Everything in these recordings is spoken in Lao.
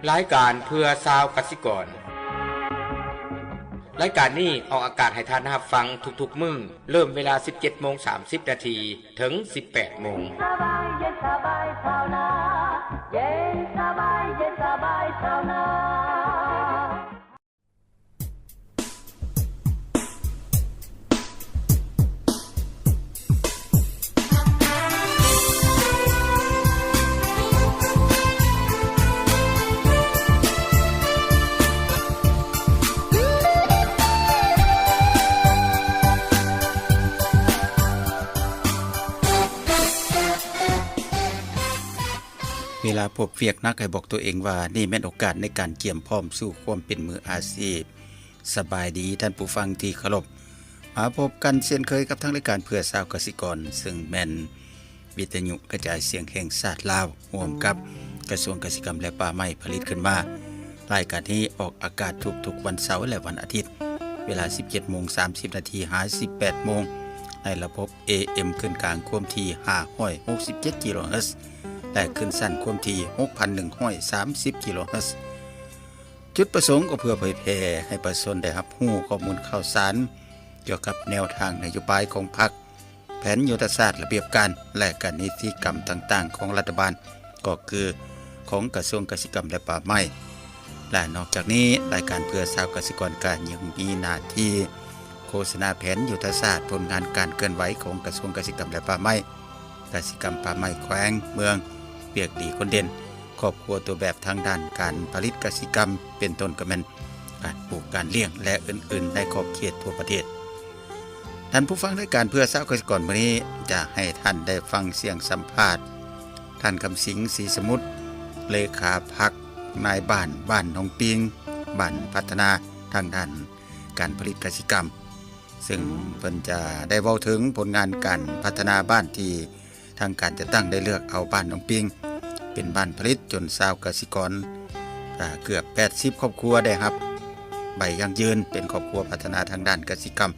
ລາຍການເພື່ອຊາວກະສິກອນ. ລາຍການນີ້ອອກອາກາດໃຫ້ທ່ານຮັບຟັງທຸກໆມື້, ເລີ່ມເວລາສິບເຈັດໂມງສາມສິບນາທີ ເຖິງສິບແປດໂມງ. ສະບາຍ ເຢັນສະບາຍຊາວນາ, ເຢັນສະບາຍ ເຢັນສະບາຍຊາວນາ. ເວລາພົບວຽກໜັກ ໃຫ້ບອກຕົວເອງວ່ານີ້ແມ່ນໂອກາດໃນການກຽມພ້ອມສູ່ຄວາມເປັນມືອາຊີບ. ສະບາຍດີທ່ານຜູ້ຟັງທີ່ເຄົາລົບ, ມາພົບກັນເຊັ່ນເຄີຍກັບທາງລາຍການເພື່ອຊາວກະສິກອນ, ເຊິ່ງແມ່ນວິທະຍຸກະຈາຍສຽງແຫ່ງຊາດລາວ ຮ່ວມກັບກະຊວງກະສິກຳ ແລະ ປ່າໄມ້ຜະລິດຂຶ້ນມາ. ລາຍການນີ້ອອກອາກາດທຸກໆວັນເສົາ ແລະ ວັນອາທິດ ເວລາສິບເຈັດໂມງສາມສິບນາທີ ຫາ ສິບແປດໂມງ ໃນລະບົບ ເອເອັມ ຄຶ້ນກາງຄວາມຖີ່ຫ້າຮ້ອຍຫົກສິບເຈັດກິໂລເຮີດ ແລະ ຄຶ້ນສັ້ນຄວາມຖີ່ຫົກພັນໜຶ່ງຮ້ອຍສາມສິບກິໂລເຮີດ. ຈຸດປະສົງກໍເພື່ອເຜີຍແຜ່ໃຫ້ປະຊາຊົນໄດ້ຮັບຮູ້ຂໍ້ມູນຂ່າວສານກ່ຽວກັບແນວທາງນະໂຍບາຍຂອງພັກ, ແຜນຍຸດທະສາດ, ລະບຽບການ ແລະ ກະນິຕິກຳຕ່າງໆຂອງລັດຖະບານ, ກໍຄືຂອງກະຊວງກະສິກຳ ແລະ ປ່າໄມ້. ແລະ ນອກຈາກນີ້, ລາຍການເພື່ອຊາວກະສິກອນກໍຍັງມີໜ້າທີ່ໂຄສະນາແຜນຍຸດທະສາດ, ຜົນງານການເຄື່ອນໄຫວຂອງກະຊວງກະສິກຳ ແລະ ປ່າໄມ້, ກະສິກຳປ່າໄມ້ແຂວງເມືອງ, ວຽກດີຄົນເດັ່ນ, ຄອບຄົວຕົວແບບທາງດ້ານການຜະລິດກະສິກຳ ເປັນຕົ້ນກໍແມ່ນການປູກການລ້ຽງ ແລະ ອື່ນໆ ໃນຂອບເຂດທົ່ວປະເທດ. ທ່ານຜູ້ຟັງ, ລາຍການເພື່ອຊາວກະສິກອນມື້ນີ້ ຈະໃຫ້ທ່ານໄດ້ຟັງສຽງສຳພາດ ທ່ານ ຄຳສິງ ສີສະໝຸດ ເລຂາພັກນາຍບ້ານ ບ້ານໜອງປິງ, ບ້ານພັດທະນາທາງດ້ານການຜະລິດກະສິກຳ, ເຊິ່ງເພິ່ນຈະໄດ້ເວົ້າເຖິງຜົນງານການພັດທະນາບ້ານທີ່ ທາງການຈັດຕັ້ງໄດ້ເລືອກເອົາບ້ານໜອງປິງເປັນບ້ານຜະລິດ, ຈົນຊາວກະສິກອນ ເກືອບແປດສິບຄອບຄົວໄດ້ຮັບໃບຢັ້ງຢືນເປັນຄອບຄົວພັດທະນາທາງດ້ານກະສິກຳ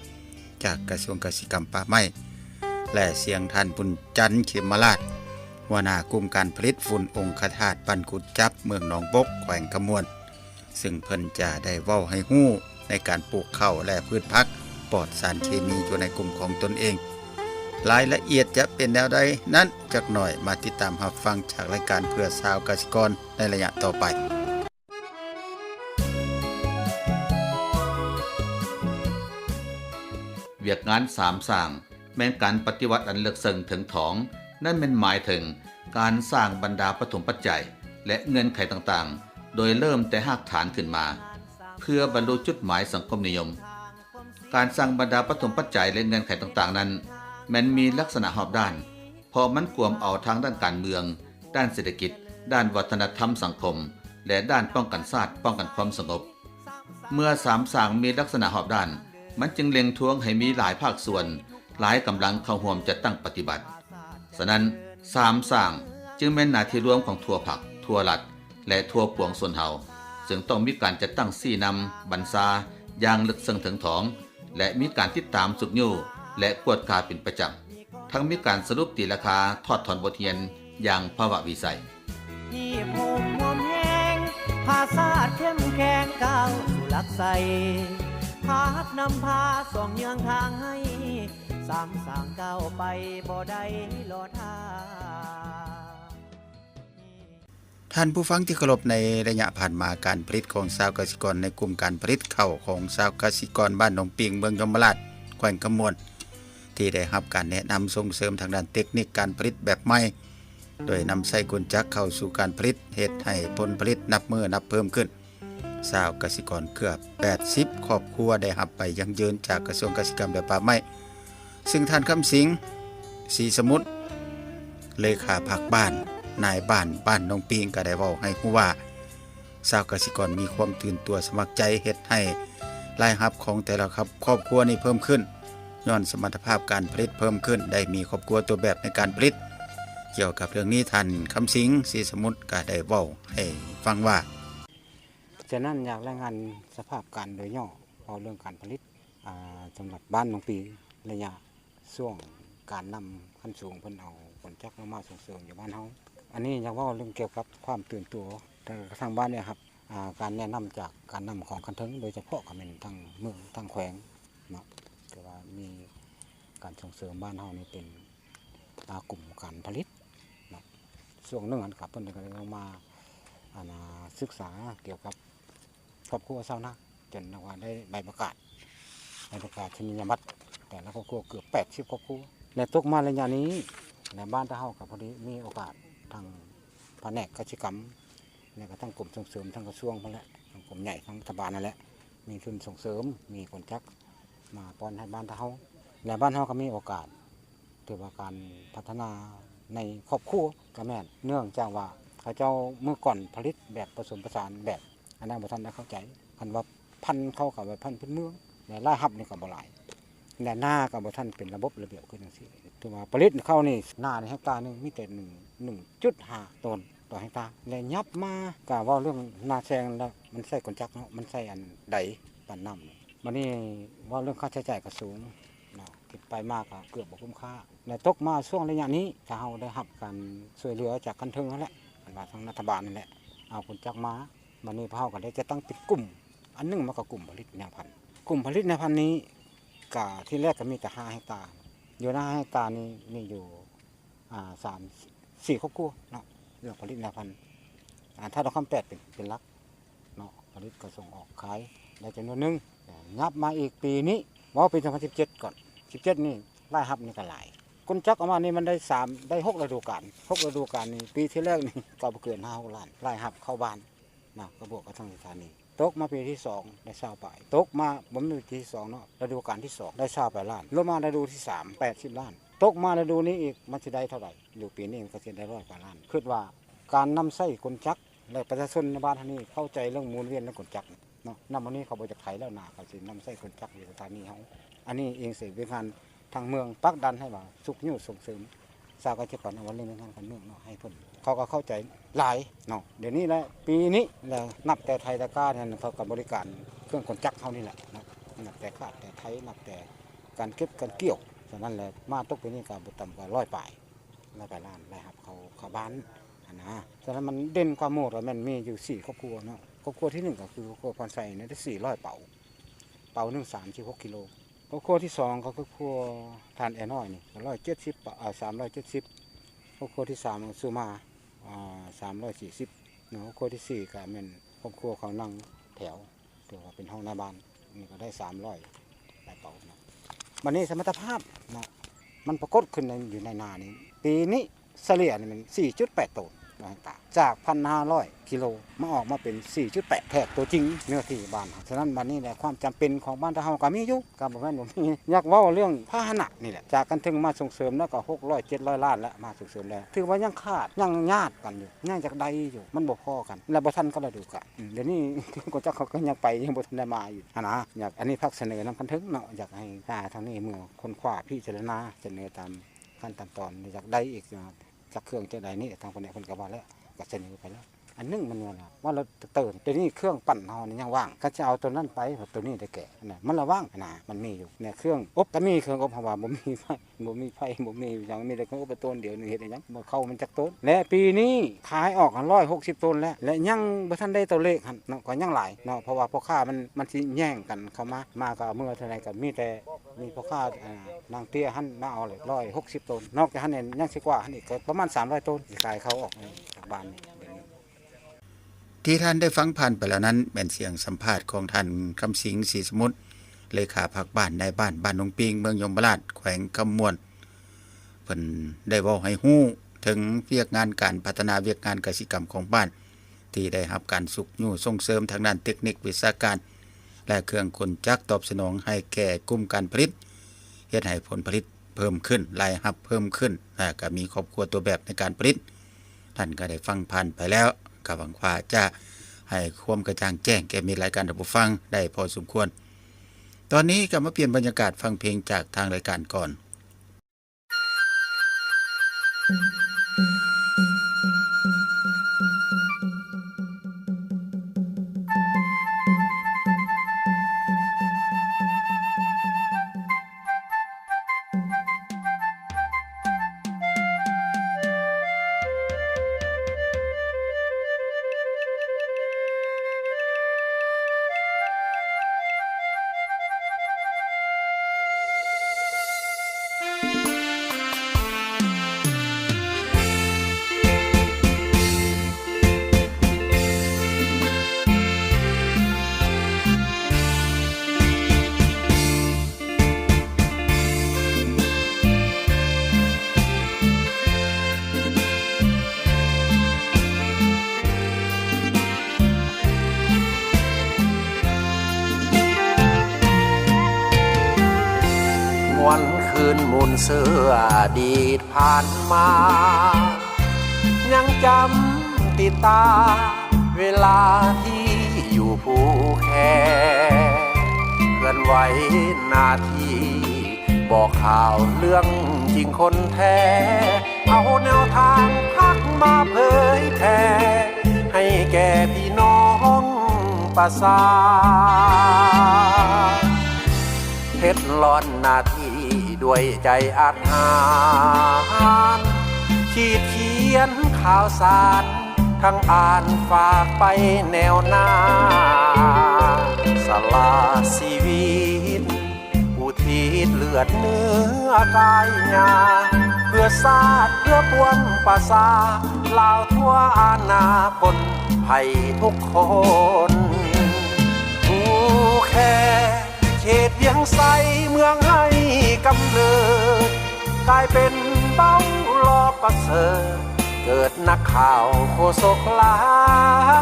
ຈາກກະຊວງກະສິກຳປ່າໄມ້ ແລະ ສຽງທ່ານ ບຸນຈັນ ເຂມມະລາດ ຫົວໜ້າກຸ່ມການຜະລິດຝຸ່ນອົງຄະທາດບ້ານກຸດຈັບ ເມືອງໜອງບົກ ແຂວງຄຳມ່ວນ. ເຊິ່ງເພິ່ນຈະໄດ້ເວົ້າໃຫ້ຮູ້ໃນການປູກເຂົ້າ ແລະ ພືດຜັກປອດສານເຄມີຢູ່ໃນກຸ່ມຂອງຕົນເອງ. ລາຍລະອຽດຈະເປັນແນວໃດນັ້ນ, ຈັກໜ້ອຍມາຕິດຕາມຮັບຟັງຈາກລາຍການເພື່ອຊາວກະສິກອນໃນໄລຍະຕໍ່ໄປ. ວຽກງານສາມສ້າງ ແມ່ນການປະຕິວັດອັນເລິກເຊິ່ງເຖິງຖອງ, ນັ້ນແມ່ນໝາຍເຖິງການສ້າງບັນດາປະຖົມປັດໄຈ ແລະ ເງື່ອນໄຂຕ່າງໆ ໂດຍເລີ່ມແຕ່ຮາກຖານຂຶ້ນມາ ເພື່ອບັນລຸຈຸດໝາຍສັງຄົມນິຍົມ. ການສ້າງບັນດາປະຖົມປັດໄຈ ແລະ ເງື່ອນໄຂຕ່າງໆນັ້ນ ແມ່ນມີລັກສະນະຮອບດ້ານ, ເພາະມັນກວມເອົາທັງດ້ານການເມືອງ, ດ້ານເສດຖະກິດ, ດ້ານວັດທະນະທຳສັງຄົມ ແລະ ດ້ານປ້ອງກັນຊາດ, ປ້ອງກັນຄວາມສະຫງົບ. ເມື່ອສາມສ້າງມີລັກສະນະຮອບດ້ານ, ມັນຈຶ່ງເລັ່ງທວງໃຫ້ມີຫຼາຍພາກສ່ວນ, ຫຼາຍກຳລັງເຂົ້າຮ່ວມຈັດຕັ້ງປະຕິບັດ. ສະນັ້ນ, ສາມສ້າງຈຶ່ງແມ່ນໜ້າທີ່ລວມຂອງທົ່ວພັກ, ທົ່ວລັດ ແລະ ທົ່ວປວງຊົນເຮົາ, ເຊິ່ງຕ້ອງມີການຈັດຕັ້ງຊີ້ນຳບັນຊາຢ່າງເລິກເຊິ່ງເຖິງຖອງ ແລະ ມີການຕິດຕາມຊຸກຍູ້ ແລະ ກວດກາເປັນປະຈຳ. ທັງມີການສະຫຼຸບຕີລາຄາ, ຖອດຖອນບົດຮຽນຢ່າງພາວະວິໄສ. ຮີບໂຮມຮ່ວມແຮງ ພາຊາດເຂັ້ມແຂງ ກ້າວສູ່ຫຼັກໄຊ ພັກນຳພາ ສ່ອງເຍືອງທາງໃຫ້ ສາມສ້າງກ້າວໄປ ບໍ່ໄດ້ລໍຖ້າ. ທ່ານຜູ້ຟັງທີ່ເຄົາລົບ, ໃນໄລຍະຜ່ານມາ, ການຜະລິດຂອງຊາວກະສິກອນໃນກຸ່ມການຜະລິດເຂົ້າຂອງຊາວກະສິກອນບ້ານໜອງປິງ ເມືອງຍົມມະລາດ ແຂວງຄຳມ່ວນ ທີ່ໄດ້ຮັບການແນະນຳສົ່ງເສີມທາງດ້ານເຕັກນິກການຜະລິດແບບໃໝ່, ໂດຍນຳໃຊ້ກົນຈັກເຂົ້າສູ່ການຜະລິດ, ເຮັດໃຫ້ຜົນຜະລິດນັບມື້ນັບເພີ່ມຂຶ້ນ. ຊາວກະສິກອນເກືອບແປດສິບຄອບຄົວໄດ້ຮັບໃບຢັ້ງຢືນຈາກກະຊວງກະສິກຳ ແລະ ປ່າໄມ້, ເຊິ່ງທ່ານ ຄຳສິງ ສີສະໝຸດ ເລຂາພັກບ້ານ, ນາຍບ້ານບ້ານໜອງປິງ ກໍໄດ້ເວົ້າໃຫ້ຮູ້ວ່າ ຊາວກະສິກອນມີຄວາມຕື່ນຕົວສະໝັກໃຈເຮັດໃຫ້ລາຍຮັບຂອງແຕ່ລະຄອບຄົວນີ້ເພີ່ມຂຶ້ນ, ຍ້ອນສະມັດຕະພາບການຜະລິດເພີ່ມຂຶ້ນ, ໄດ້ມີຄອບຄົວຕົວແບບໃນການຜະລິດ. ກ່ຽວກັບເລື່ອງນີ້, ທ່ານ ຄຳສິງ ສີສະໝຸດ ກໍໄດ້ເວົ້າໃຫ້ຟັງວ່າ ສະນັ້ນ ຢາກລາຍງານສະພາບການໂດຍຫຍໍ້ ເວົ້າເລື່ອງການຜະລິດ ອາ ສຳລັບບ້ານໜອງປິງ ໄລຍະຊ່ວງການນຳຂັ້ນສູງ ເພິ່ນເອົາຂົນຈັກລົງມາສົ່ງເສີມຢູ່ບ້ານເຮົາ. ອັນນີ້ຢາກເວົ້າເລື່ອງກ່ຽວກັບຄວາມຕື່ນຕົວ ທາງ ທາງບ້ານໄດ້ຮັບ ອ່າ ການແນະນຳຈາກການນຳຂອງຂັ້ນເທິງ ໂດຍສະເພາະກໍແມ່ນທາງເມືອງ ທາງແຂວງເນາະ ຖືວ່າມີການສົ່ງເສີມບ້ານເຮົານີ້ເປັນ ອ່າ ກຸ່ມການຜະລິດເນາະ. ຊ່ວງໜຶ່ງຫັ້ນກໍເພິ່ນກໍໄດ້ລົງມາ ອັນນ່າ ສຶກສາກ່ຽວກັບຄອບຄົວຊາວນາ ຈົນວ່າໄດ້ໃບປະກາດ ໃບປະກາດນີຍະບັດ ແຕ່ລະຄອບຄົວເກືອບແປດສິບຄອບຄົວ ແລະ ຕົກມາໄລຍະນີ້ ໃນບ້ານຕາເຮົາກໍພໍດີມີໂອກາດ ທາງພະແນກກະສິກຳ ແລະ ກໍທາງກົມສົ່ງເສີມທາງກະຊວງພຸ້ນແຫຼະ ທາງກົມໃຫຍ່ທາງລັດຖະບານນັ້ນແຫຼະ ມີທຶນສົ່ງເສີມ ມີກົນຈັກມາປ້ອນໃຫ້ບ້ານຕາເຮົາ ແລະ ບ້ານເຮົາກໍມີໂອກາດ ຖືວ່າການພັດທະນາໃນຄອບຄົວກໍແມ່ນ ເນື່ອງຈາກວ່າເຂົາເຈົ້າມື້ກ່ອນຜະລິດແບບປະສົມປະສານ ແບບອັນນັ້ນບໍ່ທັນໄດ້ເຂົ້າໃຈ ຄັນວ່າພັນເຂົາກໍວ່າພັນພື້ນເມືອງ ແລະ ລາຍຮັບນີ້ກໍບໍ່ຫຼາຍ ແລະ ນາກໍບໍ່ທັນເປັນລະບົບລະບຽບຄືຈັ່ງຊີ້ ຖືວ່າຜະລິດເຂົ້ານີ້ ນາໃນເຮັກຕາໜຶ່ງມີແຕ່ໜຶ່ງ ໜຶ່ງຈຸດຫ້າໂຕນຕໍ່ເຮັກຕາ ແລະ ຫຍັບມາກໍເວົ້າເລື່ອງນາແຊງແລ້ວ ມັນໃຊ້ກົນຈັກເນາະ ມັນໃຊ້ອັນໃດປັ່ນນ້ຳ ບັດນີ້ເວົ້າເລື່ອງຄ່າໃຊ້ຈ່າຍກໍສູງເນາະ ເກັບໄປມາກໍເກືອບບໍ່ຄຸ້ມຄ່າ ແລະ ຕົກມາຊ່ວງໄລຍະນີ້ ຖ້າເຮົາໄດ້ຮັບການຊ່ວຍເຫຼືອຈາກຂັ້ນເທິງຫັ້ນແຫຼະ ອັນວ່າທາງລັດຖະບານນັ້ນແຫຼະ ເອົາກົນຈັກມາ ບັດນີ້ພວກເຮົາກໍໄດ້ຈັດຕັ້ງເປັນກຸ່ມ ອັນໜຶ່ງມັນກໍກຸ່ມຜະລິດແນວພັນ ກຸ່ມຜະລິດແນວພັນນີ້ ກະທີແລກກໍມີແຕ່ຫ້າເຮັກຕາ ຢູ່ໃນຫ້າເຮັກຕານີ້ມີຢູ່ ອ່າ ສາມ ສີ່ຄອບຄົວເນາະ ເລື່ອງຜະລິດແນວພັນ ອ່າ ທາດດອກຄຳແປດເປັນ ເປັນຫຼັກເນາະ ຜະລິດກໍສົ່ງອອກຂາຍໄດ້ຈຳນວນໜຶ່ງ ແຕ່ຫຍັບມາອີກປີນີ້ ເວົ້າປີສອງພັນສິບເຈັດກ່ອນ ສິບເຈັດນີ້ລາຍຮັບນີ້ກໍຫຼາຍ ກົນຈັກເອົາມານີ້ມັນໄດ້ສາມ ໄດ້ຫົກລະດູການ ຫົກລະດູການນີ້ ປີທີແລກນີ້ກໍບໍ່ເກີນຫ້າຫົກລ້ານ ລາຍຮັບເຂົ້າບ້ານ ນະ ກະບວກກັບທາງສະຖານີ ຕົກມາປີທີສອງໄດ້ຊາວປາຍ ຕົກມາ ບໍ່ແມ່ນປີທີສອງເນາະ ລະດູການທີສອງໄດ້ຊາວປາຍລ້ານ ລົງມາລະດູທີສາມ ແປດສິບລ້ານ ຕົກມາລະດູນີ້ອີກ ມັນຊິໄດ້ເທົ່າໃດ? ຢູ່ປີນີ້ມັນກໍຊິໄດ້ຮ້ອຍກວ່າລ້ານ ຄິດວ່າການນຳໃຊ້ກົນຈັກ ແລະ ປະຊາຊົນໃນບ້ານເຮົານີ້ເຂົ້າໃຈເລື່ອງໝູນວຽນໃນກົນຈັກເນາະ ນຳມື້ນີ້ເຂົາບໍ່ຢາກໄຖແລ້ວນາ ເຂົາຊິນຳໃຊ້ກົນຈັກຢູ່ສະຖານີເຮົາ ອັນນີ້ເອງເສຍເວງານ ທາງເມືອງປັກດັນໃຫ້ວ່າຊຸກຍູ້ສົ່ງເສີມຊາວກະສິກອນ ເອົາໄວ້ເລື່ອງງານການເມືອງເນາະ ໃຫ້ເພິ່ນ ເຂົາກໍເຂົ້າໃຈຫຼາຍເນາະ ດຽວນີ້ແຫຼະ ປີນີ້ແຫຼະ ນັບແຕ່ໄຖຕະກ້ານັ້ນ ເຂົາກໍບໍລິການເຄື່ອງກົນຈັກເຮົານີ້ແຫຼະເນາະ ນັບແຕ່ຄາດແຕ່ໄຖ ນັບແຕ່ການເກັບການກ່ຽວ ສະນັ້ນແຫຼະ ມາຕົກປີນີ້ກໍບໍ່ຕ່ຳກວ່າຮ້ອຍປາຍ ລາຍໄປລ້ານ ລາຍຮັບເຂົ້າ ເຂົ້າບ້ານຫັ້ນນະ ສະນັ້ນມັນເດັ່ນກວ່າໝູ່ ກໍແມ່ນມີຢູ່ສີ່ຄອບຄົວເນາະ ຄອບຄົວທີໜຶ່ງກໍຄືຄອບຄົວພອນໄຊນີ້ໄດ້ສີ່ຮ້ອຍເປົາ ເປົາໜຶ່ງສາມສິບຫົກກິໂລ ຄອບຄົວທີສອງກໍຄືຄົວທ່ານແອນ້ອຍນີ້ກໍຮ້ອຍເຈັດສິບ ເອີ ສາມຮ້ອຍເຈັດສິບ ຄອບຄົວທີສາມສຸມາ ອ່າ ສາມຮ້ອຍສີ່ສິບເນາະ ຄອບຄົວທີສີ່ກໍແມ່ນຄອບຄົວເຂົານັ່ງແຖວ ຖືວ່າເປັນຫ້ອງໜ້າບ້ານ ນີ້ກໍໄດ້ສາມຮ້ອຍປາຍເປົາເນາະ ບັດນີ້ສະມັດຕະພາບເນາະ ມັນປາກົດຂຶ້ນໃນ ຢູ່ໃນນານີ້ ປີນີ້ສະເລ່ຍນີ້ແມ່ນສີ່ຈຸດແປດໂຕນຕໍ່ເຮັກຕາ ຈາກພັນຫ້າຮ້ອຍກິໂລ ມາອອກມາເປັນສີ່ຈຸດແປດ ແທບຕົວຈິງເນື້ອທີ່ບ້ານເຮົາ ສະນັ້ນບັດນີ້ແຫຼະ ຄວາມຈຳເປັນຂອງບ້ານເຮົາກໍມີຢູ່ ກໍບໍ່ແມ່ນບໍ່ມີ ຢາກເວົ້າເລື່ອງພາຫະນະນີ້ແຫຼະ ຈາກຂັ້ນເທິງມາສົ່ງເສີມແລ້ວກໍຫົກຮ້ອຍເຈັດຮ້ອຍລ້ານແລ້ວ ມາສົ່ງເສີມແລ້ວ ຖືວ່າຍັງຂາດ ຍັງຍາດກັນຢູ່ ຍັງຢາກໄດ້ຢູ່ ມັນບໍ່ພໍກັນ ແລະ ບໍ່ທັນກັບລະດູການ ອືມ ດຽວນີ້ກໍຈັກເຂົາກໍຍັງໄປ ຍັງບໍ່ທັນໄດ້ມາຢູ່ຫັ້ນນະ ຢາກ ອັນນີ້ຝາກສະເໜີນຳຂັ້ນເທິງເນາະ ຢາກໃຫ້ ອ່າ ທາງນີ້ເມືອຄົ້ນຄວ້າພິຈາລະນາ ສະເໜີຕາມຂັ້ນຕາມຕອນ ຢາກໄດ້ອີກ ຈັກເຄື່ອງຈັກໃດນີ້ ທາງພະແນກເພິ່ນກໍວ່າແລ້ວ ກໍສະເໜີໄປແລ້ວ ອັນໜຶ່ງມັນວ່າລະ ວ່າລະເຕີນ ດຽວນີ້ເຄື່ອງປັ່ນເຮົານີ້ຍັງວ່າງ ຄັນຈະເອົາໂຕນັ້ນໄປ ໂຕນີ້ໄດ້ແກ່ນະ ມັນລະວ່າງນະ ມັນມີຢູ່ ແນວເຄື່ອງອົບກໍມີ ເຄື່ອງອົບເຮົາວ່າບໍ່ມີໄຟ ບໍ່ມີໄຟ ບໍ່ມີຫຍັງ ມີແຕ່ເຄື່ອງອົບໂຕນດຽວນີ້ ເຮັດອີ່ຫຍັງ ບໍ່ເຂົ້າມັນຈັກໂຕນ ແລະ ປີນີ້ຂາຍອອກຫັ້ນຮ້ອຍຫົກສິບໂຕນແລ້ວ ແລະ ຍັງບໍ່ທັນໄດ້ຕົວເລກຫັ້ນເນາະ ກໍຍັງຫຼາຍເນາະ ເພາະວ່າພໍ່ຄ້າມັນ ມັນຊິແຍ່ງກັນເຂົ້າມາ ມາກໍເອົາເມືອເທົ່າໃດ ກໍມີແຕ່ ມີພໍ່ຄ້າ ອ່າ ນາງເຕ້ຍຫັ້ນມາເອົາເລີຍ ຮ້ອຍຫົກສິບໂຕນ ນອກຈາກຫັ້ນຍັງຊິກວ່າຫັ້ນອີກ ກໍປະມານສາມຮ້ອຍໂຕນ ຊິຂາຍເຂົ້າອອກໃນບ້ານນີ້. ທີ່ທ່ານໄດ້ຟັງຜ່ານໄປແລ້ວນັ້ນ ແມ່ນສຽງສຳພາດຂອງທ່ານ ຄຳສິງ ສີສະໝຸດ ເລຂາພັກບ້ານນາຍບ້ານ ບ້ານໜອງປິງ ເມືອງຍົມມະລາດ ແຂວງຄຳມ່ວນ ເພິ່ນໄດ້ເວົ້າໃຫ້ຮູ້ເຖິງວຽກງານການພັດທະນາວຽກງານກະສິກຳຂອງບ້ານ ທີ່ໄດ້ຮັບການຊຸກຍູ້ສົ່ງເສີມທາງດ້ານເຕັກນິກວິຊາການ ແລະ ເຄື່ອງກົນຈັກຕອບສະໜອງໃຫ້ແກ່ກຸ່ມການຜະລິດ ເຮັດໃຫ້ຜົນຜະລິດເພີ່ມຂຶ້ນ, ລາຍຮັບເພີ່ມຂຶ້ນ ແລະ ກໍມີຄອບຄົວຕົວແບບໃນການຜະລິດ. ທ່ານກໍໄດ້ຟັງຜ່ານໄປແລ້ວ, ກໍຫວັງວ່າຈະໃຫ້ຄວາມກະຈ່າງແຈ້ງແກ່ມິດລາຍການທ່ານຜູ້ຟັງໄດ້ພໍສົມຄວນ. ຕອນນີ້ກໍມາປ່ຽນບັນຍາກາດຟັງເພງຈາກທາງລາຍການກ່ອນ. ຫວນຄືນໝູນເຊື່ອອະດີດຜ່ານມາ ຍັງຈຳຕິດຕາເວລາທີ່ຢູ່ພູແຄ ເຄື່ອນໄຫວໜ້າທີ່ ບອກຂ່າວເລື່ອງຈິງຄົນແທ້ ເອົາແນວທາງພັກມາເຜີຍແຜ່ ໃຫ້ແກ່ພີ່ນ້ອງປະຊາ ເຮັດລ້ອນໜ້າທີ່ດ້ວຍໃຈອາດຫານ ຂີດຂຽນຂ່າວສານ ທັງອ່ານຝາກໄປແນວໜ້າ ສະຫຼະຊີວິດ ອຸທິດເລືອດເນື້ອກາຍຍາ ເພື່ອຊາດເພື່ອປວງປະຊາ ລາວທົ່ວອານາຄົນໄທທຸກຄົນ ຜູ້ແຄ ເຂດວຽງໄຊເມືອງໄຮ່ກຳເນີດ ກາຍເປັນເບົາຫຼໍ່ປະເສີດ ເກີດນັກຂ່າວໂຄສົກຫຼາ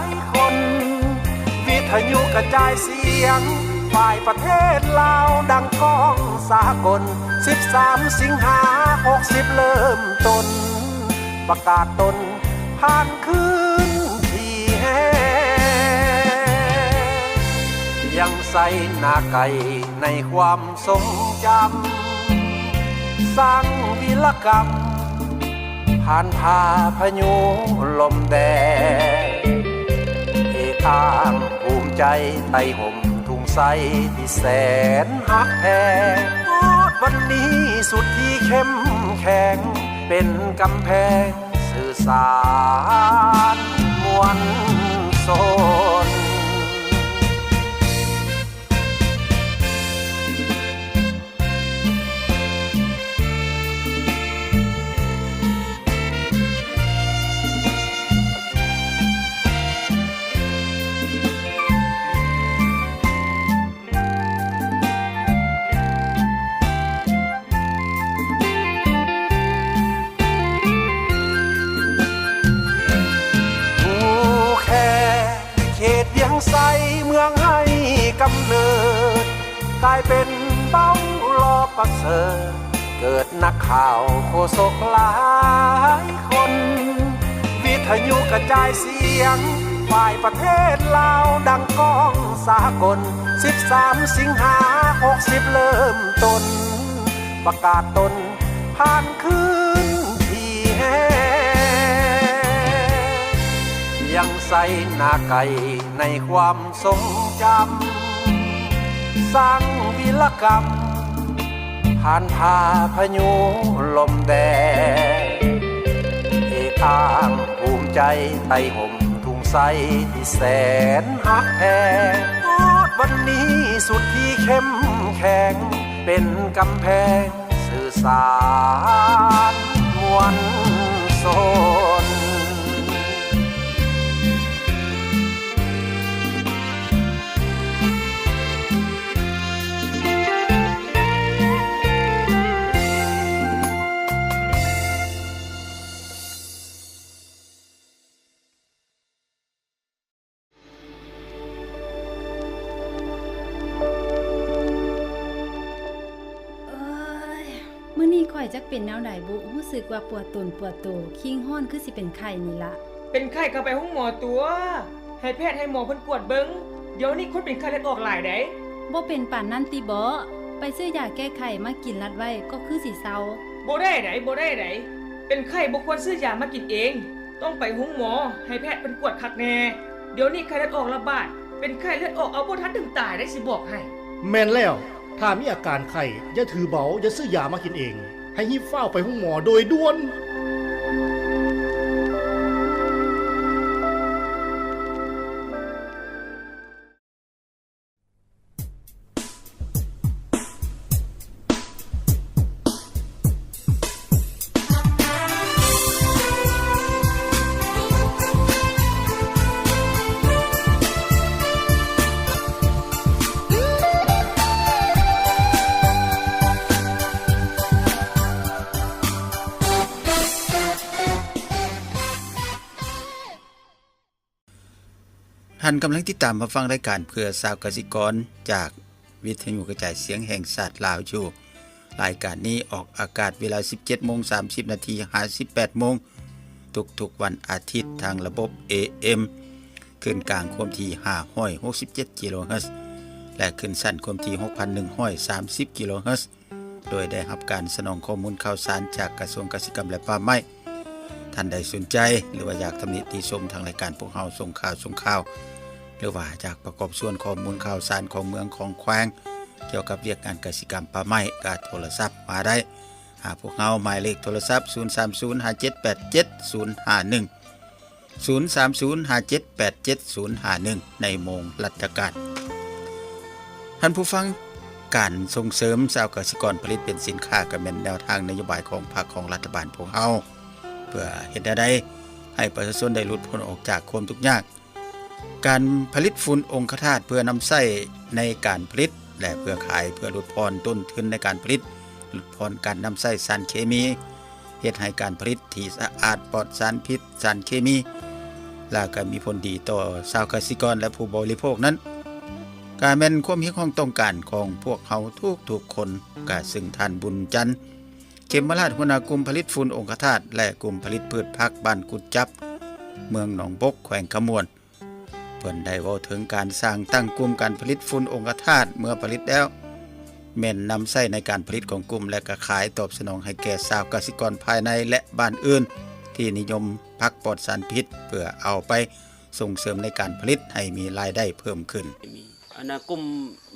ຍຄົນ ວິທະຍຸກະຈາຍສຽງ ຝ່າຍປະເທດລາວດັງກ້ອງສາກົນ ສິບສາມສິງຫາຫົກສິບເລີ່ມຕົ້ນ ປະກາດຕົນຜ່ານຄືນທີ່ແຮ ວຽງໄຊນາໄກໃນຄວາມ ຊົງຈຳ ສ້າງວິລະກຳ ຜ່ານພາພະຍຸລົມແດດ ເອກອ້າງພູມໃຈໃຕ້ຮົ່ມທຸງໄຊທີ່ແສນຮັກແພງ ຮອດວັນນີ້ສຸດທີ່ເຂັ້ມແຂງ ເປັນກຳແພງສື່ສານມວນຊົນ. ຜູ້ແຄ ເຂດວຽງໄຊເມືອງໄຮ່ກຳເນີດ ກາຍເປັນເບົາຫຼໍ່ປະເສີດ ເກີດນັກຂ່າວໂຄສົກຫຼາຍຄົນ ວິທະຍຸກະຈາຍສຽງ ຝ່າຍປະເທດລາວດັງກ້ອງສາກົນ ສິບສາມສິງຫາຫົກສິບເລີ່ມຕົ້ນ ປະກາດຕົນຜ່ານຄືນທີ່ແຮ ວຽງໄຊນາໄກໃນຄວາມ ຊົງຈຳ ສ້າງວິລະກຳ ຜ່ານພາພະຍຸລົມແດດ ເອກອ້າງພູມໃຈໃຕ້ຮົ່ມທຸງໄຊທີ່ແສນຮັກແພງ ຮອດວັນນີ້ສຸດທີ່ເຂັ້ມແຂງ ເປັນກຳແພງ ສື່ສານມວນຊົນ. ເອີຍ ມື້ນີ້ຂ້ອຍຈັກເປັນແນວໃດບຸ ຮູ້ສຶກວ່າປວດຕົນປວດໂຕ, ຄີງຮ້ອນຄືຊິເປັນໄຂ້ນີ້ລະ. ເປັນໄຂ້ກໍໄປໂຮງໝໍຕົວະ, ໃຫ້ແພດໃຫ້ໝໍເພິ່ນກວດເບິ່ງ. ດຽວນີ້ຄົນເປັນໄຂ້ເລືອດອອກຫຼາຍໃດ໋. ບໍ່ເປັນປານນັ້ນຕິເບາະ? ໄປຊື້ຢາແກ້ໄຂ້ມາກິນລັດໄວ້ກໍຄືຊິເຊົາ. ບໍ່ໄດ້ໃດ໋, ບໍ່ໄດ້ໃດ໋. ເປັນໄຂ້ບໍ່ຄວນຊື້ຢາມາກິນເອງ. ຕ້ອງໄປໂຮງໝໍ ໃຫ້ແພດເພິ່ນກວດຄັກແນ່. ດຽວນີ້ໄຂ້ເລືອດອອກລະບາດ, ເປັນໄຂ້ເລືອດອອກເອົາບໍ່ທັນເຖິງຕາຍໄດ໋ ຊິບອກໃຫ້. ແມ່ນແລ້ວ, ຖ້າມີອາການໄຂ້, ຢ່າຖືເບົາ, ຢ່າຊື້ຢາມາກິນເອງ, ໃຫ້ຮີບຟ້າວໄປໂຮງໝໍໂດຍດ່ວນ. ທ່ານກຳລັງຕິດຕາມຮັບຟັງລາຍການເພື່ອຊາວກະສິກອນ ຈາກວິທະຍຸກະຈາຍສຽງແຫ່ງຊາດລາວຢູ່. ລາຍການນີ້ອອກອາກາດເວລາສິບເຈັດໂມງສາມສິບນາທີຫາສິບແປດໂມງ ທຸກໆວັນອາທິດ ທາງລະບົບ ເອເອັມ ຄື້ນກາງຄວາມຖີ່ຫ້າຮ້ອຍຫົກສິບເຈັດກິໂລເຮີດ ແລະ ຄື້ນສັ້ນຄວາມຖີ່ຫົກພັນໜຶ່ງຮ້ອຍສາມສິບກິໂລເຮີດ ໂດຍໄດ້ຮັບການສະໜອງຂໍ້ມູນຂ່າວສານຈາກກະຊວງກະສິກຳ ແລະ ປ່າໄມ້. ທ່ານໃດສົນໃຈ ຫຼືວ່າຢາກຕຳໜິຕິຊົມທາງລາຍການພວກເຮົາ ສົ່ງຂ່າວ ສົ່ງຂ່າວ ຫຼືວ່າຢາກປະກອບສ່ວນຂໍ້ມູນຂ່າວສານຂອງເມືອງຂອງແຂວງ ກ່ຽວກັບວຽກງານກະສິກຳປ່າໄມ້ ກໍໂທລະສັບມາໄດ້ຫາພວກເຮົາ ໝາຍເລກໂທລະສັບ ສູນສາມສູນຫ້າເຈັດແປດເຈັດສູນຫ້າໜຶ່ງ ສູນສາມສູນຫ້າເຈັດແປດເຈັດສູນຫ້າໜຶ່ງ ໃນໂມງລັດຖະການ. ທ່ານຜູ້ຟັງ, ການສົ່ງເສີມຊາວກະສິກອນຜະລິດເປັນສິນຄ້າ ກໍແມ່ນແນວທາງນະໂຍບາຍຂອງພັກຂອງລັດຖະບານພວກເຮົາ ເພື່ອເຮັດແນວໃດໃຫ້ປະຊາຊົນໄດ້ຫຼຸດພົ້ນອອກຈາກຄວາມທຸກຍາກ. ການຜະລິດຝຸ່ນອົງຄະທາດເພື່ອນຳໃຊ້ໃນການຜະລິດ ແລະ ເພື່ອຂາຍ ເພື່ອຫຼຸດຜ່ອນຕົ້ນທຶນໃນການຜະລິດ, ຫຼຸດຜ່ອນການນຳໃຊ້ສານເຄມີ, ເຮັດໃຫ້ການຜະລິດທີ່ສະອາດ, ປອດສານພິດ, ສານເຄມີ ແລະ ກໍມີຜົນດີຕໍ່ຊາວກະສິກອນ ແລະ ຜູ້ບໍລິໂພກນັ້ນ ກໍແມ່ນຄວາມຮຽກຮ້ອງຕ້ອງການຂອງພວກເຮົາທຸກໆຄົນ. ກະເຊິ່ງທ່ານ ບຸນຈັນ ເຂັມມະລາດ ຫົວໜ້າກຸ່ມຜະລິດຝຸ່ນອົງຄະທາດ ແລະ ກຸ່ມຜະລິດພືດຜັກ ບ້ານກຸດຈັບ ເມືອງໜອງບົກ ແຂວງຄຳມ່ວນ ເພິ່ນໄດ້ເວົ້າເຖິງການສ້າງຕັ້ງກຸ່ມການຜະລິດຝຸ່ນອົງຄະທາດ ເມື່ອຜະລິດແລ້ວ ແມ່ນນຳໃຊ້ໃນການຜະລິດຂອງກຸ່ມ ແລະ ກະຂາຍຕອບສະໜອງໃຫ້ແກ່ຊາວກະສິກອນພາຍໃນ ແລະ ບ້ານອື່ນທີ່ນິຍົມຜັກປອດສານພິດ ເພື່ອເອົາໄປສົ່ງເສີມໃນການຜະລິດໃຫ້ມີລາຍໄດ້ເພີ່ມຂຶ້ນ. ອັນນະ ກຸ່ມ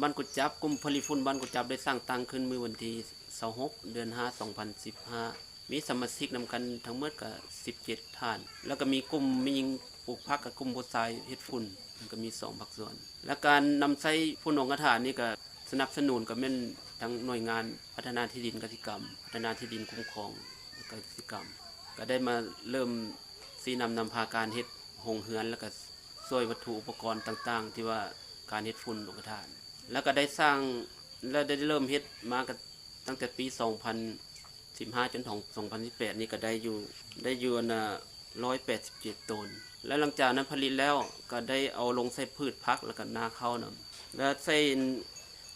ບ້ານກຸດຈັບ, ກຸ່ມຜະລິດຝຸ່ນບ້ານກຸດຈັບ ໄດ້ສ້າງຕັ້ງຂຶ້ນມື້ວັນທີຊາວຫົກ ເດືອນຫ້າ ສອງພັນສິບຫ້າ ມີສະມາຊິກນຳກັນທັງໝົດກະສິບເຈັດທ່ານ ແລ້ວກະມີກຸ່ມແມ່ຍິງປູກຜັກ ກັບກຸ່ມຜູ້ຊາຍເຮັດຝຸ່ນ ມັນກະມີສອງພາກສ່ວນ. ແລະ ການນຳໃຊ້ຝຸ່ນອົງຄະທາດນີ້ກະສະໜັບສະໜູນກະແມ່ນທັງໜ່ວຍງານພັດທະນາທີ່ດິນກະສິກຳ, ພັດທະນາທີ່ດິນຄຸ້ມຄອງກະສິກຳ ກະໄດ້ມາເລີ່ມຊີ້ນຳນຳພາການເຮັດໂຮງເຮືອນ ແລ້ວກະຊ່ວຍວັດຖຸອຸປະກອນຕ່າງໆ ທີ່ວ່າການເຮັດຝຸ່ນອົງຄະທາດ ແລ້ວກະໄດ້ສ້າງ ແລ້ວໄດ້ເລີ່ມເຮັດມາກະ ຕັ້ງແຕ່ປີສອງພັນສິບຫ້າ ຈົນເຖິງສອງພັນສິບແປດນີ້ກະໄດ້ຢູ່ ໄດ້ຢູ່ອັນນະ ຮ້ອຍແປດສິບເຈັດໂຕນ ແລະ ຫຼັງຈາກນັ້ນຜະລິດແລ້ວກະໄດ້ເອົາລົງໃສ່ພືດຜັກ ແລ້ວກະນາເຂົ້ານຳ ແລະ ໃສ່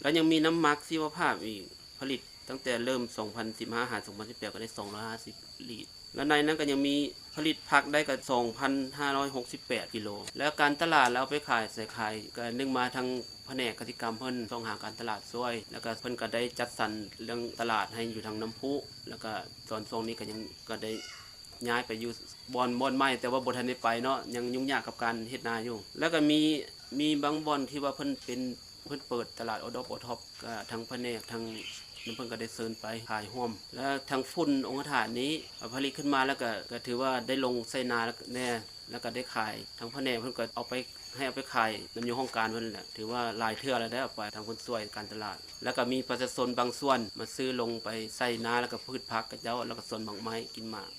ແລະ ຍັງມີນ້ຳໝັກຊີວະພາບອີກ ຜະລິດຕັ້ງແຕ່ເລີ່ມສອງພັນສິບຫ້າຫາສອງພັນສິບແປດກະໄດ້ສອງຮ້ອຍຫ້າສິບລີດ ແລະ ໃນນັ້ນກະຍັງມີຜະລິດຜັກໄດ້ກະສອງພັນຫ້າຮ້ອຍຫົກສິບແປດກິໂລ ແລະ ການຕະຫຼາດ ແລະ ເອົາໄປຂາຍ ໃສ່ຂາຍກະໜຶ່ງມາທາງ ພະແນກກະສິກຳເພິ່ນຊອກຫາການຕະຫຼາດຊ່ວຍ ແລ້ວກະເພິ່ນກະໄດ້ຈັດສັນເລື່ອງຕະຫຼາດໃຫ້ຢູ່ທາງນ້ຳພຸ ແລ້ວກະຕອນຊ່ວງນີ້ກະຍັງ ກະໄດ້ຍ້າຍໄປຢູ່ບ່ອນ ບ່ອນໃໝ່ ແຕ່ວ່າບໍ່ທັນໄດ້ໄປເນາະ ຍັງຫຍຸ້ງຍາກກັບການເຮັດນາຢູ່ ແລ້ວກະມີ ມີບາງບ່ອນທີ່ວ່າເພິ່ນເປັນ ເພິ່ນເປີດຕະຫຼາດໂອດອບໂອທັອບ ກະທາງພະແນກ ທາງ ເພິ່ນກະໄດ້ເຊີນໄປຂາຍຮ່ວມ ແລະ ທາງຝຸ່ນອົງຄະທາດນີ້ ເອົາຜະລິດຂຶ້ນມາແລ້ວກະ ກະຖືວ່າໄດ້ລົງໃສ່ນາແດ່ ແລ້ວກະໄດ້ຂາຍ ທາງພະແນກເພິ່ນກະເອົາໄປ ໃຫ້ເອົາໄປຂາຍນຳຢູ່ຫ້ອງການເພິ່ນແຫຼະ ຖືວ່າຫຼາຍເທື່ອແລ້ວໄດ້ເອົາໄປ ທາງເພິ່ນຊ່ວຍການຕະຫຼາດ ແລ້ວກະມີປະຊາຊົນບາງສ່ວນມາຊື້ລົງໄປໃສ່ນາ ແລ້ວກະພືດຜັກຂະເຈົ້າ ແລ້ວກະສວນໝາກໄມ້ ກິນໝາກ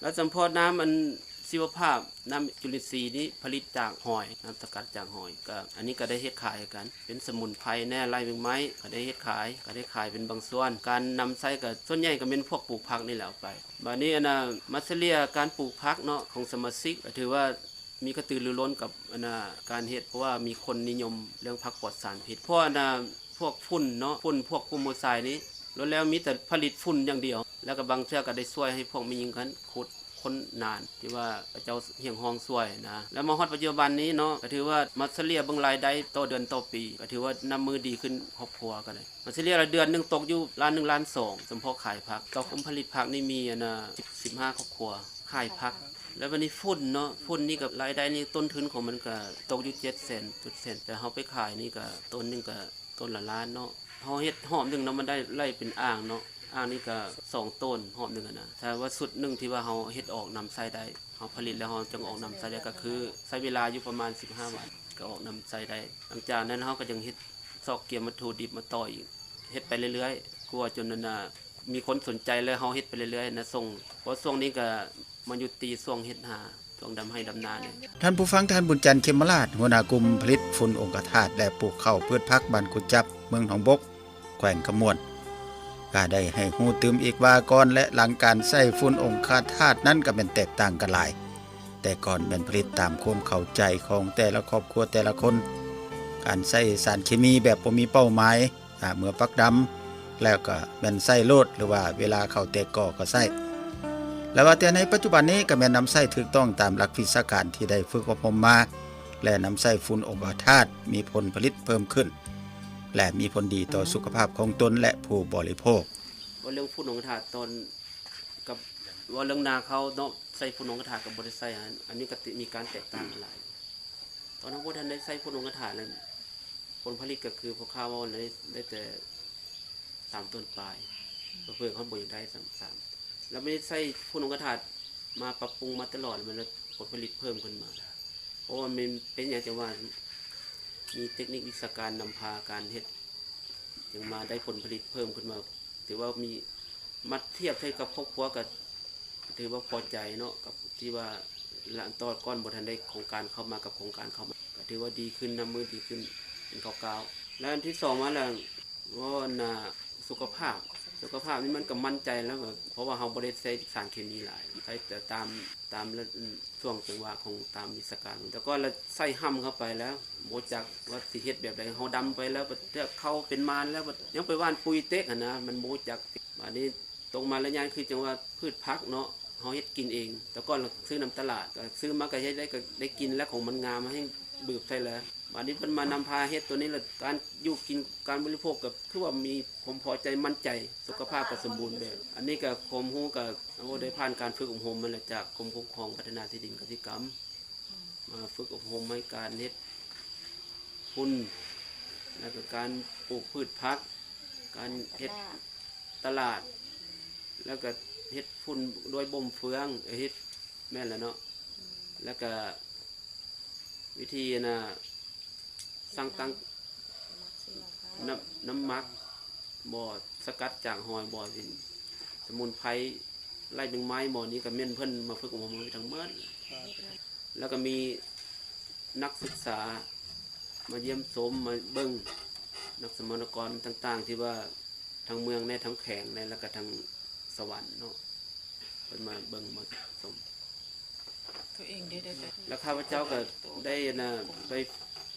ແລ້ວສຳພອດນ້ຳອັນຊີວະພາບ ນ້ຳຈຸລິນຊີນີ້ຜະລິດຈາກຫອຍ ນ້ຳສະກັດຈາກຫອຍ ກະ ອັນນີ້ກະໄດ້ເຮັດຂາຍຄືກັນ ເປັນສະໝຸນໄພແດ່ ໄລ່ເມືອງໄມ້ ກະໄດ້ເຮັດຂາຍ ກະໄດ້ຂາຍເປັນບາງສ່ວນ ການນຳໃຊ້ກະສ່ວນໃຫຍ່ກະແມ່ນພວກປູກຜັກນີ້ແຫຼະເອົາໄປ ບາດນີ້ອັນນະ ມາສະເລ່ຍການປູກຜັກເນາະ ຂອງສະມາຊິກ ກະຖືວ່າມີກະຕືລືລົ້ນກັບອັນນະ ການເຮັດ ເພາະວ່າມີຄົນນິຍົມເລື່ອງຜັກປອດສານພິດ ເພາະອັນນະ ພວກຝຸ່ນເນາະ ຝຸ່ນພວກກຸ່ມຜູ້ຊາຍນີ້ ລ້ວນແລ້ວມີແຕ່ຜະລິດຝຸ່ນຢ່າງດຽວ ແລ້ວກະບາງເທື່ອກະໄດ້ຊ່ວຍໃຫ້ພວກແມ່ຍິງຫັ້ນຂຸດຄົ້ນນານ ທີ່ວ່າເຂົາເຈົ້າຮຽກຮ້ອງຊ່ວຍນະ ແລ້ວມາຮອດປັດຈຸບັນນີ້ເນາະ ກະຖືວ່າມາສະເລ່ຍເບິ່ງລາຍໄດ້ຕໍ່ເດືອນຕໍ່ປີ ກະຖືວ່ານັບມື້ດີຂຶ້ນ ຄອບຄົວກະໄດ້ ມາສະເລ່ຍລະເດືອນໜຶ່ງຕົກຢູ່ລ້ານໜຶ່ງ ລ້ານສອງ ສຳເພາະຂາຍຜັກ ຕໍ່ກຸ່ມຜະລິດຜັກນີ້ມີອັນນະ ສິບ ສິບຫ້າຄອບຄົວຂາຍຜັກ ແລ້ວບາດນີ້ຝຸ່ນເນາະ ຝຸ່ນນີ້ກະລາຍໄດ້ນີ້ ຕົ້ນທຶນຂອງມັນກະຕົກຢູ່ເຈັດແສນ ເຈັດແສນ ແຕ່ເຮົາໄປຂາຍນີ້ກະ ໂຕນໜຶ່ງກະ ໂຕນລະລ້ານເນາະ ເຮົາເຮັດຮອບໜຶ່ງເນາະ ມັນໄດ້ໄລ່ເປັນອ່າງເນາະ ອ່າງນີ້ກະສອງໂຕນຮອບໜຶ່ງຫັ້ນນະ ຖ້າວ່າຊຸດໜຶ່ງທີ່ວ່າເຮົາເຮັດອອກນຳໃຊ້ໄດ້ ເຮົາຜະລິດແລ້ວເຮົາຈັ່ງອອກນຳໃຊ້ໄດ້ ກະຄືໃຊ້ເວລາຢູ່ປະມານສິບຫ້າວັນ ກະອອກນຳໃຊ້ໄດ້ ຫຼັງຈາກນັ້ນເຮົາກະຍັງເຮັດຊອກກຽມວັດຖຸດິບມາຕໍ່ອີກ ເຮັດໄປເລື້ອຍໆ ກວ່າຈົນອັນນະ ມີຄົນສົນໃຈ ແລ້ວເຮົາເຮັດໄປເລື້ອຍໆນະ ສົ່ງ ເພາະຊ່ວງນີ້ກະມາຢຸດຕີຊ່ວງເຮັດນາ ຊ່ວງດຳໄຮ່ດຳນານີ້. ທ່ານຜູ້ຟັງ, ທ່ານ ບຸນຈັນ ເຂັມມະລາດ ຫົວໜ້າກຸ່ມຜະລິດຝຸ່ນອົງຄະທາດ ແລະ ປູກເຂົ້າພືດຜັກ ບ້ານກຸດຈັບ ເມືອງໜອງບົກ ແຂວງຄຳມ່ວນ ກະໄດ້ໃຫ້ຮູ້ຕື່ມອີກວ່າ ກ່ອນ ແລະ ຫຼັງການໃຊ້ຝຸ່ນອົງຄະທາດນັ້ນ ກະແມ່ນແຕກຕ່າງກັນຫຼາຍ. ແຕ່ກ່ອນແມ່ນຜະລິດຕາມຄວາມເຂົ້າໃຈຂອງແຕ່ລະຄອບຄົວແຕ່ລະຄົນ, ການໃຊ້ສານເຄມີແບບບໍ່ມີເປົ້າໝາຍ ອາ ເມື່ອປັກດຳ ແລ້ວກໍແມ່ນໃຊ້ໂລດ ຫຼືວ່າເວລາເຂົ້າແຕກກໍກໍໃຊ້ ແລະວ່າແຕ່ໃນປັດຈຸບັນນີ້ກໍແມ່ນນຳໃຊ້ຖືກຕ້ອງຕາມຫຼັກວິຊາການທີ່ໄດ້ຝຶກອົບຮົມມາ ແລະນຳໃຊ້ຝຸ່ນອົງຄະທາດມີຜົນຜະລິດເພີ່ມຂຶ້ນ ແລະມີຜົນດີຕໍ່ສຸຂະພາບຂອງຕົນ ແລະຜູ້ບໍລິໂພກ. ເວົ້າເລື່ອງຝຸ່ນອົງຄະທາດຕອນ ກັບເວົ້າເລື່ອງນາເຂົ້າເນາະ ໃຊ້ຝຸ່ນອົງຄະທາດກັບບໍ່ໄດ້ໃຊ້ ອັນ ອັນນີ້ກໍຕິ ມີການແຕກຕ່າງກັນຫຼາຍ. ຕອນເຮົາບໍ່ທັນໄດ້ໃຊ້ຝຸ່ນອົງຄະທາດນັ້ນ ຜົນຜະລິດກໍຄືພໍ່ຄ້າເວົ້າໄດ້ ໄດ້ແຕ່ສາມຕົນປາຍ ເຜີໆເຮົາບໍ່ຢາກໄດ້ຊ້ຳ ສາມ ແລ້ວມາໃຊ້ຝຸ່ນອົງຄະທາດມາປັບປຸງມາຕະຫຼອດ ແລ້ວມັນ ຜົນຜະລິດເພີ່ມຂຶ້ນມາ ເພາະວ່າມັນເປັນຫຍັງຈັ່ງວ່າ ມີເຕັກນິກວິຊາການນຳພາການເຮັດ ຈຶ່ງມາໄດ້ຜົນຜະລິດເພີ່ມຂຶ້ນມາ ຖືວ່າມີ ມາທຽບໃສ່ກັບຄອບຄົວກໍຖືວ່າພໍໃຈເນາະ ກັບທີ່ວ່າຫຼັງຕອນກ່ອນບໍ່ທັນໄດ້ໂຄງການເຂົ້າມາ ກັບໂຄງການເຂົ້າມາ ກໍຖືວ່າດີຂຶ້ນ ນັບມື້ດີຂຶ້ນເປັນກ້າວໆ. ແລະອັນທີສອງມາແລ້ວ ເວົ້າອັນນ່າ ສຸຂະພາບ ສຸຂະພາບນີ້ມັນກໍໝັ້ນໃຈແລ້ວ ເພາະວ່າເຮົາບໍ່ໄດ້ໃຊ້ສານເຄມີຫຼາຍ ໃຊ້ແຕ່ຕາມ ຕາມ ຊ່ວງຈັງຫວະຂອງຕາມວິຊາການ ແຕ່ກ່ອນລະໃສ່ຮ່ຳເຂົ້າໄປແລ້ວ ບໍ່ຈັກວ່າຊິເຮັດແບບໃດ ເຮົາດຳໄປແລ້ວ ບາດເທື່ອເຂົ້າເປັນມານແລ້ວ ບາດຍັງໄປຫວ່ານປຸ໋ຍເຕັກຫັ້ນນະ ມັນບໍ່ຮູ້ຈັກ. ບາດນີ້ຕົກມາລະຍະຄືຈັ່ງວ່າພືດຜັກເນາະ ເຮົາເຮັດກິນເອງ ແຕ່ກ່ອນລະຊື້ນຳຕະຫຼາດ ກໍຊື້ມາກໍເຮັດໄດ້ ກໍໄດ້ກິນແລ້ວ ຂອງມັນງາມ ເຮົາແຮ່ງບືບໃສ່ແລ້ວ. ບາດນີ້ເພິ່ນມານຳພາເຮັດໂຕນີ້ລະ ການຢູ່ກິນ ການບໍລິໂພກກໍຄືວ່າມີຄວາມພໍໃຈໝັ້ນໃຈ ສຸຂະພາບກໍສົມບູນແບບ. ອັນນີ້ກໍຄວາມຮູ້ກໍ ໂອ້ ໄດ້ຜ່ານການຝຶກອົບຮົມມາແລ້ວ ຈາກກົມຄຸ້ມຄອງພັດທະນາທີ່ດິນກະສິກຳ ມາຝຶກອົບຮົມໃຫ້ການເຮັດຝຸ່ນ ແລ້ວກໍການປູກພືດຜັກ ການເຮັດຕະຫຼາດ ແລ້ວກໍເຮັດຝຸ່ນດ້ວຍບົ່ມເຟືອງ ເອີ ເຮັດ ແມ່ນແລ້ວເນາະ ແລ້ວກໍວິທີອັນນ່າ ສ້າງຕັ້ງ ນ້ຳ ນ້ຳໝັກ ບໍ່ສະກັດຈາກຫອຍ ບໍ່ສິນ ສະໝຸນໄພ ໄລ່ແມງໄມ້ ບໍ່ນີ້ກໍແມ່ນເພິ່ນມາຝຶກອົບຮົມໃຫ້ທັງໝົດ. ແລ້ວກໍມີນັກສຶກສາມາຢ້ຽມຊົມ ມາເບິ່ງ ນັກສຳມະນາກອນຕ່າງໆ ທີ່ວ່າທາງເມືອງແດ່ ທາງແຂວງແດ່ ແລ້ວກໍທາງສະຫວັນເນາະ ເພິ່ນມາເບິ່ງມາຊົມ. ໂຕເອງໄດ້ ໄດ້ ໄດ້ ແລ້ວຂ້າພະເຈົ້າກໍໄດ້ ອັນນ່າ ໄປ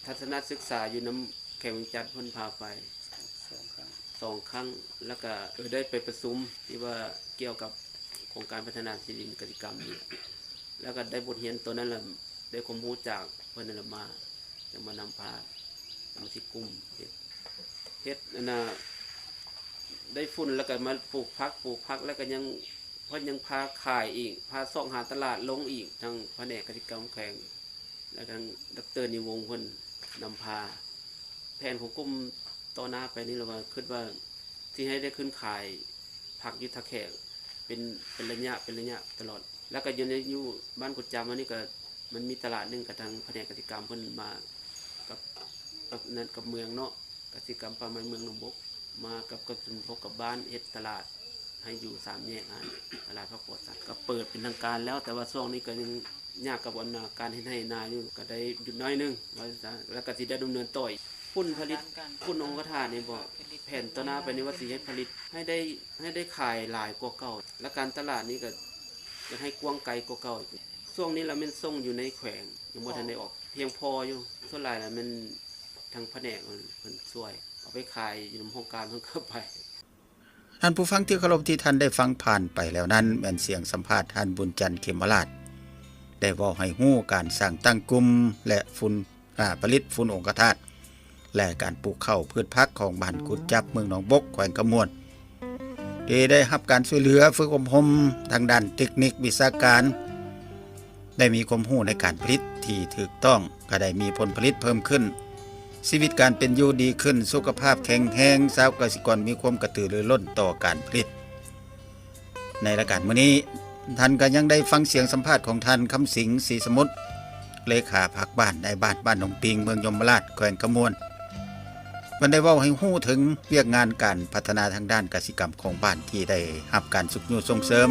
ທັດສະນະສຶກສາຢູ່ນຳແຂວງວຽງຈັນ ເພິ່ນພາໄປສອງຄັ້ງ ແລ້ວກໍ ເອີ ໄດ້ໄປປະຊຸມທີ່ວ່າກ່ຽວກັບໂຄງການພັດທະນາທີ່ດິນກະສິກຳນີ້ ແລ້ວກໍໄດ້ບົດຮຽນໂຕນັ້ນລະ ໄດ້ຄວາມຮູ້ຈາກເພິ່ນນັ້ນລະມາ ຈັ່ງມານຳພາສະມາຊິກກຸ່ມເຮັດ ເຮັດ ອັນນ່າ ໄດ້ຝຸ່ນແລ້ວກໍມາປູກຜັກ ປູກຜັກແລ້ວກໍຍັງ ເພິ່ນຍັງພາຂາຍອີກ ພາຊອກຫາຕະຫຼາດລົງອີກ ທາງພະແນກກະສິກຳແຂວງ ແລະ ທາງດອກເຕີນິວົງເພິ່ນນຳພາ. ແຜນຂອງກຸ່ມຕໍ່ໜ້າໄປນີ້ລະວ່າ ຄິດວ່າຊິໃຫ້ໄດ້ຂຶ້ນຂາຍຜັກຢູ່ທ່າແຂກ ເປັນ ເປັນໄລຍະ ເປັນໄລຍະຕະຫຼອດ ແລ້ວກໍຢູ່ໃນ ຢູ່ບ້ານກຸດຈຳເຮົານີ້ກໍ ມັນມີຕະຫຼາດໜຶ່ງ ກະທາງພະແນກກະສິກຳເພິ່ນມາກັບ ກັບນັ້ນ ກັບເມືອງເນາະ ກະສິກຳປ່າໄມ້ເມືອງໜອງບົກ ມາກັບ ກັບສົມທົບກັບບ້ານ ເຮັດຕະຫຼາດໃຫ້ຢູ່ສາມແຍກຫັ້ນ ຕະຫຼາດຜັກປອດສັດ ກໍເປີດເປັນທາງການແລ້ວ ແຕ່ວ່າຊ່ວງນີ້ກໍຍັງຍາກກັບອັນນາ ການເຮັດໄຮ່ເຮັດນາຢູ່ ກໍໄດ້ຢຸດໜ້ອຍໜຶ່ງ ວ່າຊັ້ນຊະ ແລ້ວກໍຊິໄດ້ດຳເນີນຕໍ່ອີກ. ຝຸ່ນຜະລິດ ຝຸ່ນອົງຄະທາດນີ້ບໍ ແຜນຕໍ່ໜ້າໄປນີ້ວ່າຊິໃຫ້ຜະລິດໃຫ້ໄດ້ ໃຫ້ໄດ້ຂາຍຫຼາຍກວ່າເກົ່າ ແລະ ການຕະຫຼາດນີ້ກໍຢາກໃຫ້ກວ້າງໄກກວ່າເກົ່າ. ຊ່ວງນີ້ລະແມ່ນສົ່ງຢູ່ໃນແຂວງ ຍັງບໍ່ທັນໄດ້ອອກ ພຽງພໍຢູ່ ສ່ວນຫຼາຍລະແມ່ນທາງພະແນກເພິ່ນຊ່ວຍ ເອົາໄປຂາຍຢູ່ນຳຫ້ອງການເພິ່ນກໍໄປ. ທ່ານຜູ້ຟັງທີ່ເຄົາລົບ ທີ່ທ່ານໄດ້ຟັງຜ່ານໄປແລ້ວນັ້ນ ແມ່ນສຽງສຳພາດທ່ານ ບຸນຈັນ ເຂັມມະລາດ ໄດ້ເວົ້າໃຫ້ຮູ້ການສ້າງຕັ້ງກຸ່ມ ແລະ ຝຸ່ນ ອາ ຜະລິດຝຸ່ນອົງຄະທາດ ແລະ ການປູກເຂົ້າພືດຜັກຂອງບ້ານກຸດຈັບ ເມືອງໜອງບົກ ແຂວງຄຳມ່ວນ ທີ່ໄດ້ຮັບການຊ່ວຍເຫຼືອຝຶກອົບຮົມທາງດ້ານເຕັກນິກວິຊາການ ໄດ້ມີຄວາມຮູ້ໃນການຜະລິດທີ່ຖືກຕ້ອງ ກໍໄດ້ມີຜົນຜະລິດເພີ່ມຂຶ້ນ, ຊີວິດການເປັນຢູ່ດີຂຶ້ນ, ສຸຂະພາບແຂງແຮງ, ຊາວກະສິກອນມີຄວາມກະຕືລືລົ້ນຕໍ່ການຜະລິດ. ໃນລາຍການມື້ນີ້, ທ່ານກໍຍັງໄດ້ຟັງສຽງສຳພາດຂອງທ່ານ ຄຳສິງ ສີສະໝຸດ ເລຂາພັກບ້ານນາຍບ້ານ ບ້ານໜອງປິງ ເມືອງຍົມມະລາດ ແຂວງຄຳມ່ວນ. ເພິ່ນໄດ້ເວົ້າໃຫ້ຮູ້ເຖິງວຽກງານການພັດທະນາທາງດ້ານກະສິກຳຂອງບ້ານ ທີ່ໄດ້ຮັບການຊຸກຍູ້ສົ່ງເສີມ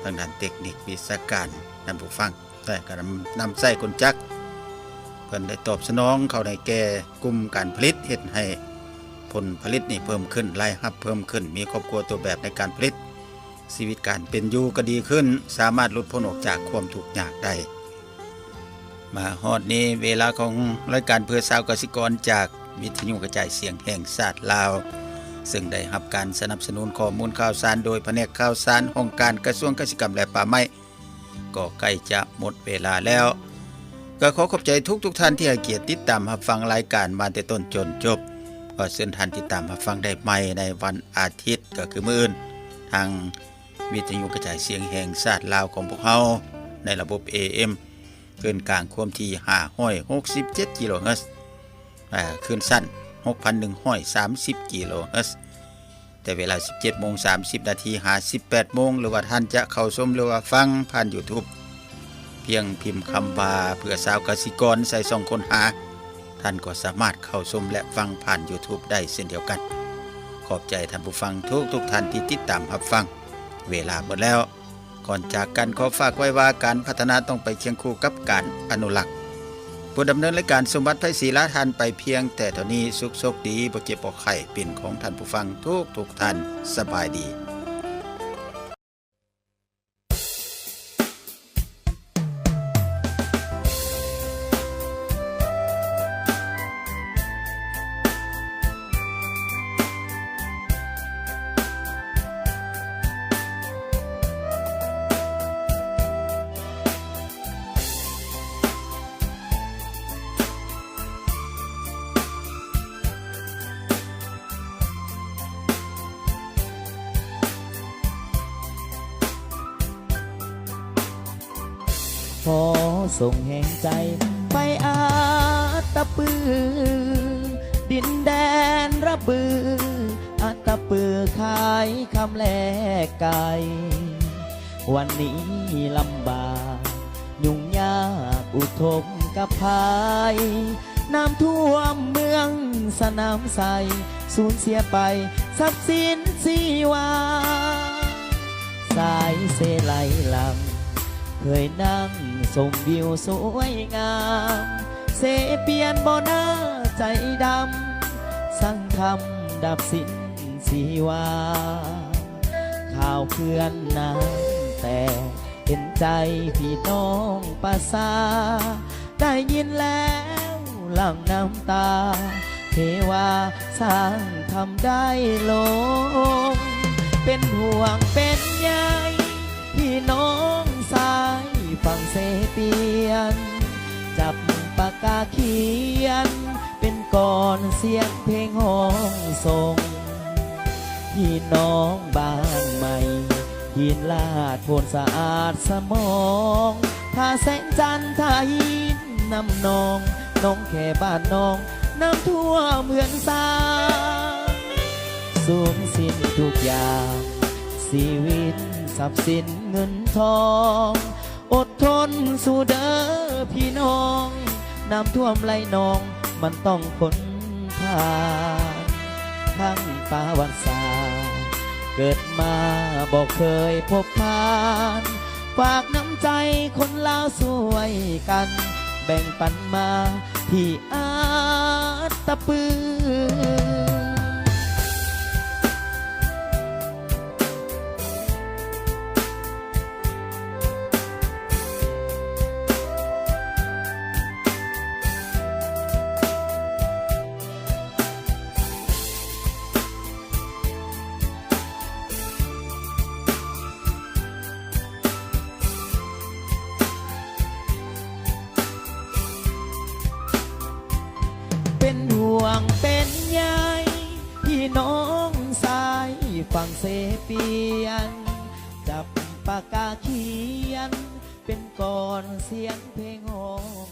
ທາງດ້ານເຕັກນິກວິຊາການ. ທ່ານຜູ້ຟັງ, ແຕ່ກະນຳ ນຳໃຊ້ກົນຈັກ, ເພິ່ນໄດ້ຕອບສະໜອງເຂົ້າໃນແກ່ກຸ່ມການຜະລິດ, ເຮັດໃຫ້ຜົນຜະລິດນີ້ເພີ່ມຂຶ້ນ, ລາຍຮັບເພີ່ມຂຶ້ນ, ມີຄອບຄົວຕົວແບບໃນການຜະລິດ, ຊີວິດການເປັນຢູ່ກໍດີຂຶ້ນ, ສາມາດຫຼຸດພົ້ນອອກຈາກຄວາມທຸກຍາກໄດ້. ມາຮອດນີ້ເວລາຂອງລາຍການເພື່ອຊາວກະສິກອນ ຈາກວິທະຍຸກະຈາຍສຽງແຫ່ງຊາດລາວ ເຊິ່ງໄດ້ຮັບການສະໜັບສະໜູນຂໍ້ມູນຂ່າວສານໂດຍພະແນກຂ່າວສານຫ້ອງການກະຊວງກະສິກຳ ແລະ ປ່າໄມ້ ກໍໃກ້ຈະໝົດເວລາແລ້ວ. ກໍຂໍຂອບໃຈທຸກໆທ່ານທີ່ໃຫ້ກຽດຕິດຕາມຮັບຟັງລາຍການມາແຕ່ຕົ້ນຈົນຈົບ. ກໍເຊີນທ່ານຕິດຕາມຮັບຟັງໄດ້ໃໝ່ໃນວັນອາທິດ ກໍຄືມື້ອື່ນ ທາງວິທະຍຸກະຈາຍສຽງແຫ່ງຊາດລາວຂອງພວກເຮົາ ໃນລະບົບ ເອເອັມ ຄື້ນກາງຄວາມຖີ່ ຫ້າຮ້ອຍຫົກສິບເຈັດ ກິໂລເຮີດ ເອີ ຄື້ນສັ້ນ ຫົກພັນໜຶ່ງຮ້ອຍສາມສິບ ກິໂລເຮີດ ແຕ່ເວລາ ສິບເຈັດໂມງສາມສິບນາທີ ຫາ ສິບແປດໂມງ ຫຼືວ່າທ່ານຈະເຂົ້າຊົມ ຫຼືວ່າຟັງຜ່ານ YouTube ພຽງພິມຄຳວ່າ ເພື່ອຊາວກະສິກອນ ໃສ່ຊ່ອງຄົ້ນຫາ, ທ່ານກໍສາມາດເຂົ້າຊົມ ແລະ ຟັງຜ່ານ YouTube ໄດ້ເຊັ່ນດຽວກັນ. ຂອບໃຈທ່ານຜູ້ຟັງທຸກໆທ່ານທີ່ຕິດຕາມຮັບຟັງ. ເວລາໝົດແລ້ວ. ກ່ອນຈາກກັນ ຂໍຝາກໄວ້ວ່າ ການພັດທະນາຕ້ອງໄປຄຽງຄູ່ກັບການອະນຸລັກ. ຜູ້ດຳເນີນລາຍການ ສົມບັດ ໄພສີ ລາທ່ານໄປພຽງແຕ່ເທົ່ານີ້. ສຸກໂຊກດີ, ບໍ່ເຈັບບໍ່ໄຂ້, ເປັນຂອງທ່ານຜູ້ຟັງທຸກໆທ່ານ. ສະບາຍດີ. ຂໍສົ່ງແຮງໃຈໄປອາດຕະປື, ດິນແດນລະບື, ອັດຕະປື, ຄາຍຄຳແລກໄກ. ວັນນີ້ລຳບາກ ຫຍຸ້ງຍາກອຸທົກກັບໄພ, ນ້ຳຖ້ວມເມືອງສະໜາມໄຊ, ສູນເສຍໄປຊັບສິນຊີວາ. ສາຍເຊໄຫຼຫຼັ່ງ ເຄີຍນັ່ງຊົມວິວສວຍງາມ, ເຊປຽນບໍ່ໜ້າໃຈດຳ, ສັງຄຳດັບສິ້ນຊີວາ. ຂ່າວເຄື່ອນນ້ຳແຕກ ເຫັນໃຈພີ່ນ້ອງປະຊາ, ໄດ້ຍິນແລ້ວຫຼັ່ງນ້ຳຕາ, ເທວາສ້າງທຳໄດ້ລົງ. ເປັນຫ່ວງເປັນໃຍພີ່ນ້ອງຊາຍຝັ່ງເຊປຽນ, ຈັບປາກາຂຽນ ເປັນກອນສຽງເພງຮ້ອງສົ່ງ. ພີ່ນ້ອງບ້ານໃໝ່ ຫີນລາດໂພນສະອາດສະໝອງ, ທ່າແສງຈັນ ທ່າຫີນນ້ຳໜອງ, ໜອງແຄບ້ານນ້ອງ ນ້ຳຖ້ວມເຮືອນຊານ, ສູນສິ້ນທຸກຢ່າງ ຊີວິດຊັບສິນເງິນທອງ. ອົດທົນສູ້ເດີພີ່ນ້ອງ, ນ້ຳຖ້ວມໄຫຼນອງ ມັນຕ້ອງພົ້ນຜ່ານ. ທັງປະຫວັດສາດ ເກີດມາບໍ່ເຄີຍພົບຜ່ານ, ຝາກນ້ຳໃຈຄົນລາວຊ່ວຍກັນ ແບ່ງປັນມາທີ່ອັດຕະປື. ເປັນຫ່ວງເປັນໃຍ ພີ່ນ້ອງຊາຍຝັ່ງເຊປຽນ, ຈັບປາກກາຂຽນ ເປັນກອນສຽງເພງຮ້ອງ